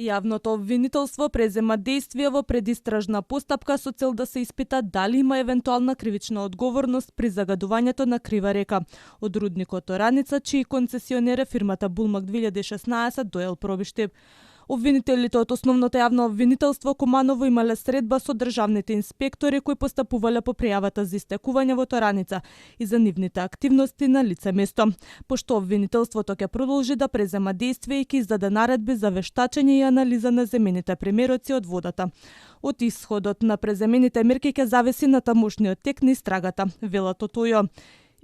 Јавното обвинителство презема действија во предистражна постапка со цел да се испита дали има евентуална кривична одговорност при загадувањето на крива река од рудникот Ораница, чиј концесионер е фирмата Булмак 2016 Доел Пробиштип. Обвинителите од основното јавно обвинителство Куманово имале средба со државните инспектори кои постапувале по пријавата за истекување во Ораница и за нивните активности на лице место. Пошто обвинителството ќе продолжи да презема действија и ќе издаде наредби за вештачење и анализа на земените примероци од водата. Од исходот на преземените мерки ќе зависи на тамошниот тек на истрагата, велат Тојо.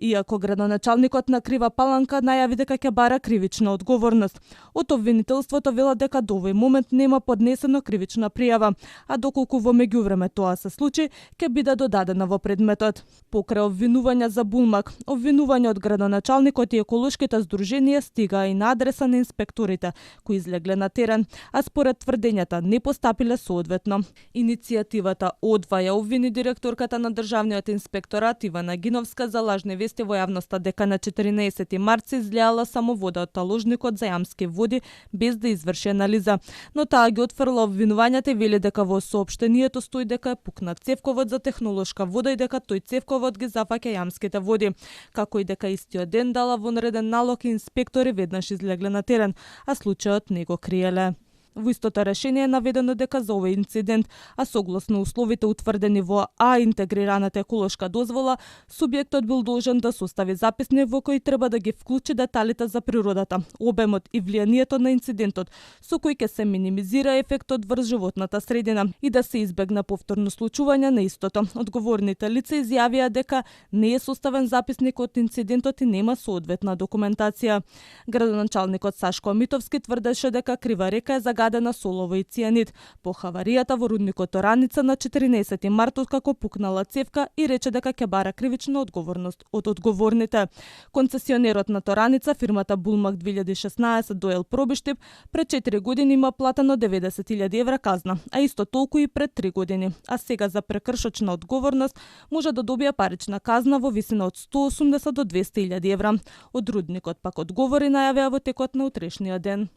Иако градоначалникот на Крива Паланка најави дека ќе бара кривична одговорност. Од обвинителството велат дека до овој момент нема поднесено кривична пријава, а доколку во меѓувреме тоа се случи, ќе биде додадена во предметот. Покрај обвинувања за Булмак, обвинување од градоначалникот и еколошките здруженија стига и на адреса на инспекторите, кои излегле на терен, а според тврдењата не постапиле соодветно. Иницијативата одваја обвини директорката на Државниот инспекторат Ивана Гиновска за лажни вести во јавноста дека на 14 март се излеала само вода од таложникот за јамски води без да изврши анализа, но таа ги отфрла обвинувањата и вели дека во соопштението стои дека е пукнат цевковод за технолошка вода и дека тој цевковод ги зафаќа јамските води, како и дека истиот ден дала вонреден налог и инспектори веднаш излегле на терен, а случајот не го криеле. Во истото решение е наведено дека за овој инцидент, а согласно условите утврдени во интегрираната еколошка дозвола, субјектот бил должен да состави записник во кој треба да ги вклучи деталите за природата, обемот и влијанието на инцидентот, со кој ќе се минимизира ефектот врз животната средина и да се избегне повторно случување на истото. Одговорните лица изјавија дека не е составен записник од инцидентот и нема соодветна документација. Градоначалникот Сашко Митовски тврдеше дека Крива река е загадена солово и цијанид по хаваријата во рудникот Ораница на 14 март откако пукнала цевка и рече дека ќе бара кривична одговорност од одговорните. Концесионерот на Ораница, фирмата Булмак 2016 Доел Пробиштип, пред 4 години има платено 90.000 евра казна, а исто толку и пред 3 години. А сега за прекршочна одговорност може да добие парична казна во висина од 180 до 200.000 евра. Од рудникот пак одговори најавија во текот на утрешниот ден.